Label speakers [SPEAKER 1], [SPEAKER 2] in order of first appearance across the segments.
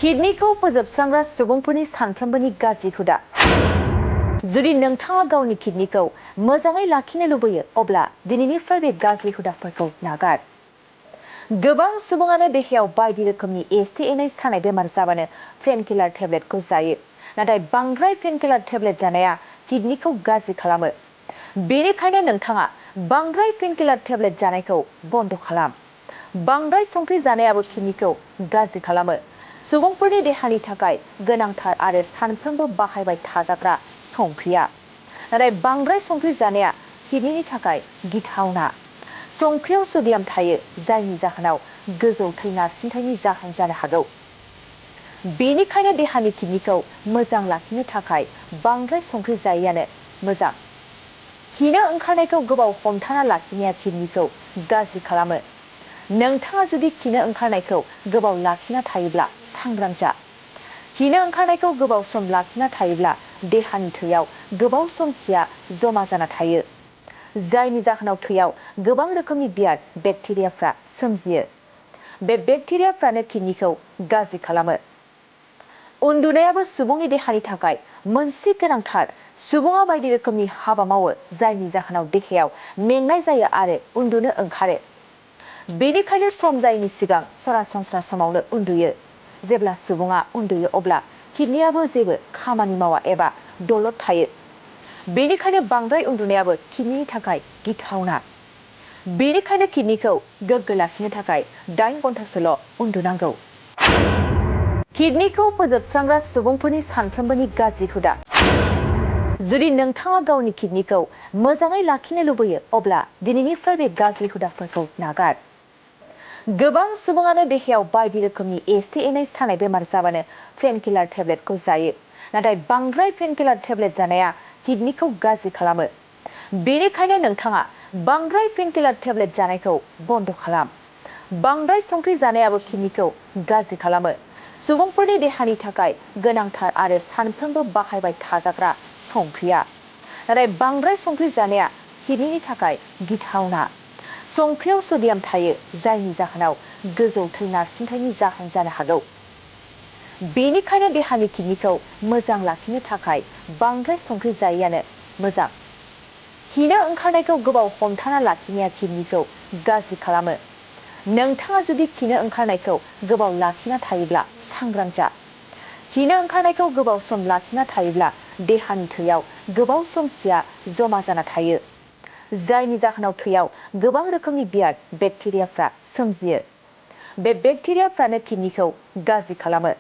[SPEAKER 1] किडनीखौ फोजोबस्रांग्रा सुबुंफोरनि सानफ्रोमबोनि गाज्रि हुदा। जुदि नोंथाङा गावनि किडनीखौ मोजाङै लाखिनो लुबैयो अब्ला दिनैनिफ्राय बे गाज्रि हुदाफोरखौ नागार। गोबां सुबुङानो देहायाव बायदि रोखोमनि एसे एनै सानाय बेमार जाबानो पेनकिलार टेब्लेटखौ जायो। नाथाय बांद्राय पेनकिलार टेब्लेट जानाया किडनीखौ गाज्रि खालामो। बेनिखायनो नोंथाङा बांद्राय पेनकिलार टेब्लेट जानायखौ बन्द खालाम। बांद्राय संख्रि जानायाबो किडनीखौ गाज्रि खालामो। सुबुंफोरनि देहानि थाखाय गोनांथार आरो सानफ्रोमबो बाहायबाय थाजाग्रा संख्रिया। नाथाय बांद्राय संख्रि जानाया किडनीनि थाखाय गिथावना। संख्रियाव सडियाम थायो, जायनि जाहोनाव गोजौ थै नारसिनथायनि जाहोन जानो हागौ। बेनिखायनो देहानि किडनीखौ मोजां लाखिनो थाखाय बांद्राय संख्रि जायैआनो मोजां। खिनो ओंखारनायखौ गोबाव हमथाना लाखिनाया किडनीखौ गाज्रि खालामो। नोंथाङा जुदि खिनो ओंखारनायखौ गोबाव लाखिना थायोब्ला सांग्रां जा। खिनो ओंखारनायखौ गोबाव सम लाखिना थायोब्ला देहानि थैयाव गोबाव सम खिया जमा जाना थायो, जायनि जाहोनाव थैयाव गोबां रोखोमनि बियाद बेक्टेरियाफ्रा सोमजियो। बे बेक्टेरियाफ्रानो किडनीखौ गाज्रि खालामो। उन्दुनायाबो सुबुंनि देहानि थाखाय मोनसे गोनांथार। सुबुङा बायदि रोखोमनि हाबा मावो, जायनि जाहोनाव देहायाव मेंनाय जायो आरो उन्दुनो ओंखारो। बेनिखायनो सम जायैनि सिगां सरासनस्रा समावनो उन्दुयो। जेब्ला सुबुङा उन्दुयो अब्ला किडनीयाबो जेबो खामानि मावा एबा दलद थायो। बेनिखायनो बांद्राय उन्दुनायाबो किडनीनि थाखाय गिथावना। बेनिखायनो किडनीखौ गोग्गो लाखिनो थाखाय 8 घन्टासोल' उन्दुनांगौ। किडनीखौ फोजोबस्रांग्रा सुबुंफोरनि सानफ्रोमबोनि गाज्रि हुदा। जुदि नोंथाङा गावनि किडनीखौ मोजाङै लाखिनो लुबैयो अब्ला दिनैनिफ्राय बे गाज्रि हुदाफोरखौ नागार। गोबां सुबुङानो देहायाव बायदि रोखोमनि एसे एनै सानाय बेमार जाबानो पेनकिलार टेब्लेटखौ जायो। नाथाय बांद्राय पेनकिलार टेब्लेट जानाया किडनीखौ गाज्रि खालामो। बेनिखायनो नोंथाङा बांद्राय पेनकिलार टेब्लेट जानायखौ बन्द खालाम। बांद्राय संख्रि जानायाबो किडनीखौ गाज्रि खालामो। सुबुंफोरनि देहानि थाखाय गोनांथार आरो सानफ्रोमबो बाहायबाय थाजाग्रा संख्रिया। नाथाय बांद्राय संख्रि जानाया किडनीनि थाखाय गिथावना। संख्रियाव सडियाम थायो, जायनि जाहोनाव गोजौ थै नारसिनथायनि जाहोन जानो हागौ। बेनिखायनो देहानि किडनीखौ मोजां लाखिनो थाखाय बांद्राय संख्रि जायैआनो मोजां। खिनो ओंखारनायखौ गोबाव हमथाना लाखिनाया किडनीखौ गाज्रि खालामो। नोंथाङा जुदि खिनो ओंखारनायखौ गोबाव लाखिना थायोब्ला सांग्रां जा। खिनो ओंखारनायखौ गोबाव सम लाखिना थायोब्ला देहानि थैयाव गोबाव सम खिया जमा जाना थायो, जायनि जाहोनाव थैयाव गोबां रोखोमनि बियाद बेक्टेरियाफ्रा सोमजियो। बे बेक्टेरियाफ्रानो किडनीखौ गाज्रि खालामो।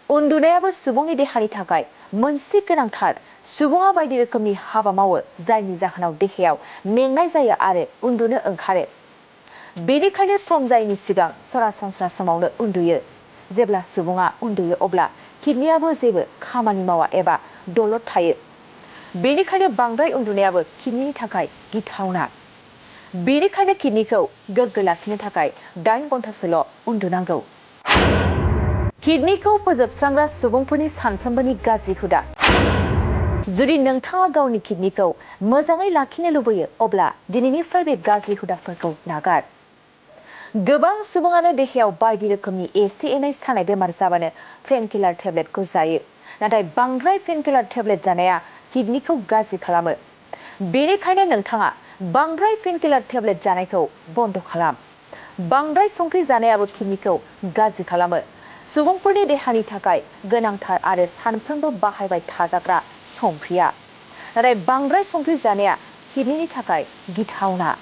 [SPEAKER 1] उन्दुनायाबो सुबुंनि देहानि थाखाय मोनसे गोनांथार। सुबुङा बायदि रोखोमनि हाबा मावो, जायनि जाहोनाव देहायाव मेंनाय जायो आरो उन्दुनो ओंखारो। बेनिखायनो सम जायैनि सिगां सरासनस्रा समावनो उन्दुयो। जेब्ला सुबुङा उन्दुयो अब्ला किडनीयाबो जेबो खामानि मावा एबा दलद थायो। बेनिखायनो बांद्राय उन्दुनायाबो किडनीनि थाखाय गिथावना। बेनिखायनो किडनीखौ गोग्गो लाखिनो थाखाय 8 घन्टासोल' उन्दुनांगौ। किडनीखौ फोजोबस्रांग्रा सुबुंफोरनि सानफ्रोमबोनि गाज्रि हुदा। जुदि नोंथाङा गावनि किडनीखौ मोजाङै लाखिनो लुबैयो अब्ला दिनैनिफ्राय बे गाज्रि हुदाफोरखौ नागार। गोबां सुबुङानो देहायाव बायदि रोखोमनि एसे एनै सानाय बेमार जाबानो पेनकिलार टेब्लेटखौ जायो। नाथाय बांद्राय पेनकिलार टेब्लेट जानाया किडनीखौ गाज्रि खालामो। बेनिखायनो नोंथाङा बांद्राय पेनकिलार टेब्लेट जानायखौ बन्द खालाम। बांद्राय संख्रि जानायाबो किडनीखौ गाज्रि खालामो। सुबुंफोरनि देहानि थाखाय गोनांथार आरो सानफ्रोमबो बाहायबाय थाजाग्रा संख्रिया। नाथाय बांद्राय संख्रि जानाया किडनीनि थाखाय गिथावना।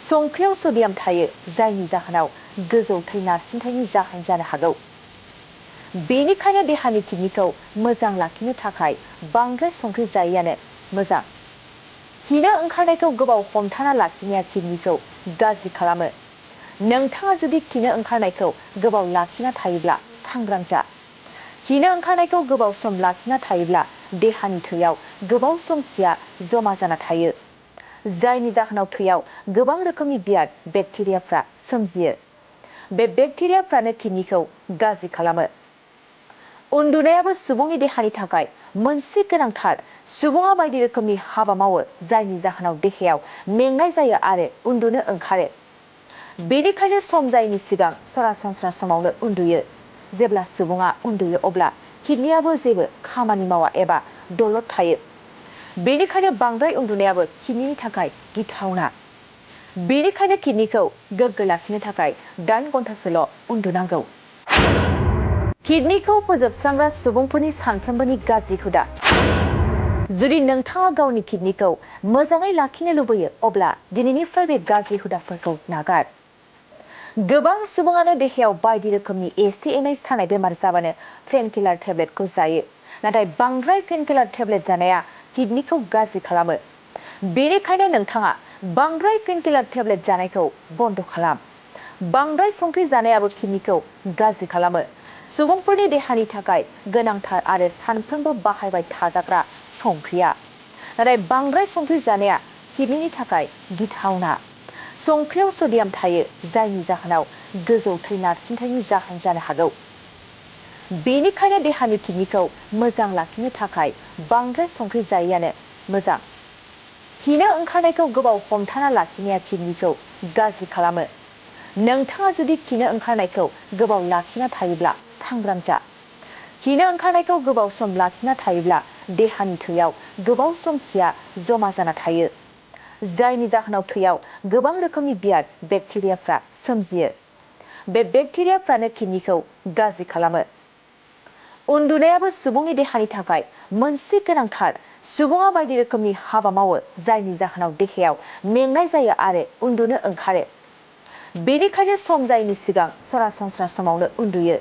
[SPEAKER 1] संख्रियाव सडियाम थायो, जायनि जाहोनाव गोजौ थै नारसिनथायनि जाहोन जानो हागौ। बेनिखायनो देहानि किडनीखौ मोजां लाखिनो थाखाय बांद्राय संख्रि जायैआनो मोजां। खिनो ओंखारनायखौ गोबाव हमथाना लाखिनाया किडनीखौ गाज्रि खालामो। नोंथाङा जुदि खिनो ओंखारनायखौ गोबाव लाखिना थायोब्ला सांग्रां जा। खिनो ओंखारनायखौ गोबाव सम लाखिना थायोब्ला देहानि थैयाव गोबाव सम खिया जमा जाना थायो, जायनि जाहोनाव थैयाव गोबां रोखोमनि बियाद बेक्टेरियाफ्रा सोमजियो। बे बेक्टेरियाफ्रानो किडनीखौ गाज्रि खालामो। उन्दुनायाबो सुबुंनि देहानि थाखाय मोनसे गोनांथार। सुबुङा बायदि रोखोमनि हाबा मावो, जायनि जाहोनाव देहायाव मेंनाय जायो आरो उन्दुनो ओंखारो। बेनिखायनो सम जायैनि सिगां सरासनस्रा समावनो उन्दुयो। जेब्ला सुबुङा उन्दुयो अब्ला किडनियाबो जेबो खामानि मावा एबा दलद थायो। बेनिखायनो बांद्राय उन्दुनायाबो किडनिनि थाखाय गिथावना। बेनिखायनो किडनिखौ गोग्गो लाखिनो थाखाय 8 घन्टासोल' उन्दुनांगौ। किडनिखौ फोजोबस्रांग्रा सुबुंफोरनि सानफ्रोमबोनि गाज्रि हुदा। जुदि नोंथाङा गावनि किडनिखौ मोजाङै लाखिनो लुबैयो अब्ला दिनैनिफ्राय बे गाज्रि हुदाफोरखौ नागार। गोबां सुबुङानो देहायाव बायदि रोखोमनि एसे एनै सानाय बेमार जाबानो पेनकिलार टेब्लेटखौ जायो। नाथाय बांद्राय पेनकिलार टेब्लेट जानाया किडनिखौ गाज्रि खालामो। बेनिखायनो नोंथाङा बांद्राय पेनकिलार टेब्लेट जानायखौ बन्द' खालाम। बांद्राय संख्रि जानायाबो किडनिखौ गाज्रि खालामो। सुबुंफोरनि देहानि थाखाय गोनांथार आरो सानफ्रोमबो बाहायबाय थाजाग्रा संख्रिया। नाथाय बांद्राय संख्रि जानाया किडनिनि थाखाय गिथावना। संख्रियाव सडियाम थायो जायनि जाहोनाव गोजौ थै नारसिनथायनि जाहोन जानो हागौ। बेनिखायनो देहानि किडनिखौ मोजां लाखिनो थाखाय बांद्राय संख्रि जायैआनो मोजां। खिनो ओंखारनायखौ गोबाव हमथाना लाखिनाया किडनिखौ गाज्रि खालामो। नोंथाङा जुदि खिनो ओंखारनायखौ गोबाव लाखिना थायोब्ला सांग्रां जा। खिनो ओंखारनायखौ गोबाव सम लाखिना थायोब्ला देहानि थैयाव गोबाव सम खिया जमा जाना थायो। जायनि जाहोनाव थैयाव गोबां रोखोमनि बियाद बेक्टेरियाफ्रा सोमजियो। बे बेक्टेरियाफ्रानो किडनिखौ गाज्रि खालामो। उन्दुनायाबो सुबुंनि देहानि थाखाय मोनसे गोनांथार। सुबुङा बायदि रोखोमनि हाबा मावो जायनि जाहोनाव देहायाव मेंनाय जायो आरो उन्दुनो ओंखारो। बेनिखायनो सम जायैनि सिगां सरासनस्रा समावनो उन्दुयो।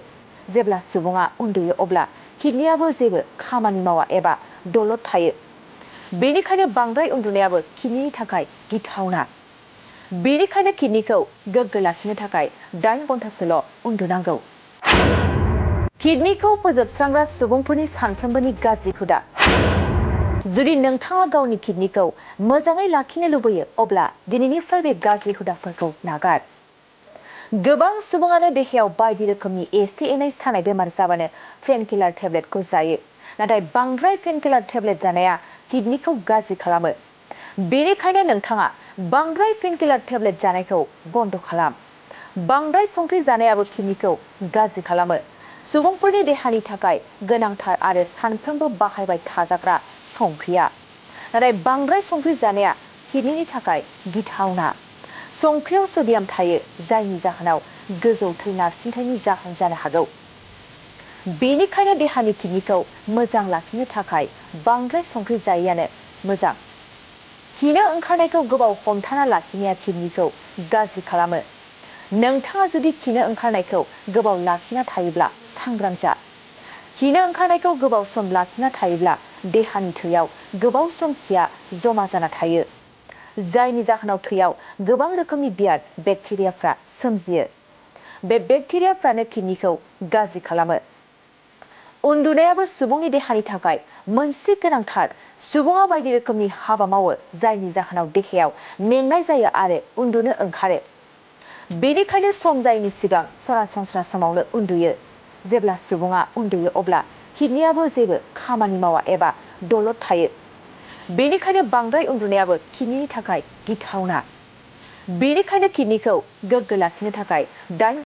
[SPEAKER 1] जेब्ला सुबुङा उन्दुयो अब्ला किडनियाबो जेबो खामानि मावा एबा दलद थायो। बेनिखायनो बांद्राय उन्दुनायाबो किडनिनि थाखाय गिथावना। बेनिखायनो किडनिखौ गोग्गो लाखिनो थाखाय 8 घन्टासोल' उन्दुनांगौ। किडनिखौ फोजोबस्रांग्रा सुबुंफोरनि सानफ्रोमबोनि गाज्रि हुदा। जुदि नोंथाङा गावनि किडनिखौ मोजाङै लाखिनो लुबैयो अब्ला दिनैनिफ्राय बे गाज्रि हुदाफोरखौ नागार। गोबां सुबुङानो देहायाव बायदि रोखोमनि एसे एनै सानाय बेमार जाबानो पेनकिलार टेब्लेटखौ जायो। नाथाय बांद्राय पेनकिलार टेब्लेट जानाया किडनिखौ गाज्रि खालामो। बेनिखायनो नोंथाङा बांद्राय पेनकिलार टेब्लेट जानायखौ बन्द' खालाम। बांद्राय संख्रि जानायाबो किडनिखौ गाज्रि खालामो। सुबुंफोरनि देहानि थाखाय गोनांथार आरो सानफ्रोमबो बाहायबाय थाजाग्रा संख्रिया। नाथाय बांद्राय संख्रि जानाया किडनिनि थाखाय गिथावना। संख्रियाव सडियाम थायो जायनि जाहोनाव गोजौ थै नारसिनथायनि जाहोन जानो हागौ। बेनिखायनो देहानि किडनिखौ मोजां लाखिनो थाखाय बांद्राय संख्रि जायैआनो मोजां। खिनो ओंखारनायखौ गोबाव हमथाना लाखिनाया किडनिखौ गाज्रि खालामो। नोंथाङा जुदि खिनो ओंखारनायखौ गोबाव लाखिना थायोब्ला सांग्रां जा। खिनो ओंखारनायखौ गोबाव सम लाखिना थायोब्ला देहानि थैयाव गोबाव सम खिया जमा जाना थायो। जायनि जाहोनाव थैयाव गोबां रोखोमनि बियाद बेक्टेरियाफ्रा सोमजियो। बे बेक्टेरियाफ्रानो किडनिखौ गाज्रि खालामो। उन्दुनायाबो सुबुंनि देहानि थाखाय मोनसे गोनांथार। सुबुङा बायदि रोखोमनि हाबा मावो जायनि जाहोनाव देहायाव मेंनाय जायो आरो उन्दुनो ओंखारो। बेनिखायनो सम जायैनि सिगां सरासनस्रा समावनो उन्दुयो। जेब्ला सुबुङा उन्दुयो अब्ला किडनियाबो जेबो खामानि मावा एबा दलद थायो। बेनिखायनो बांद्राय उन्दुनायाबो किडनिनि थाखाय गिथावना। बेनिखायनो किडनिखौ गोग्गो लाखिनो थाखाय 8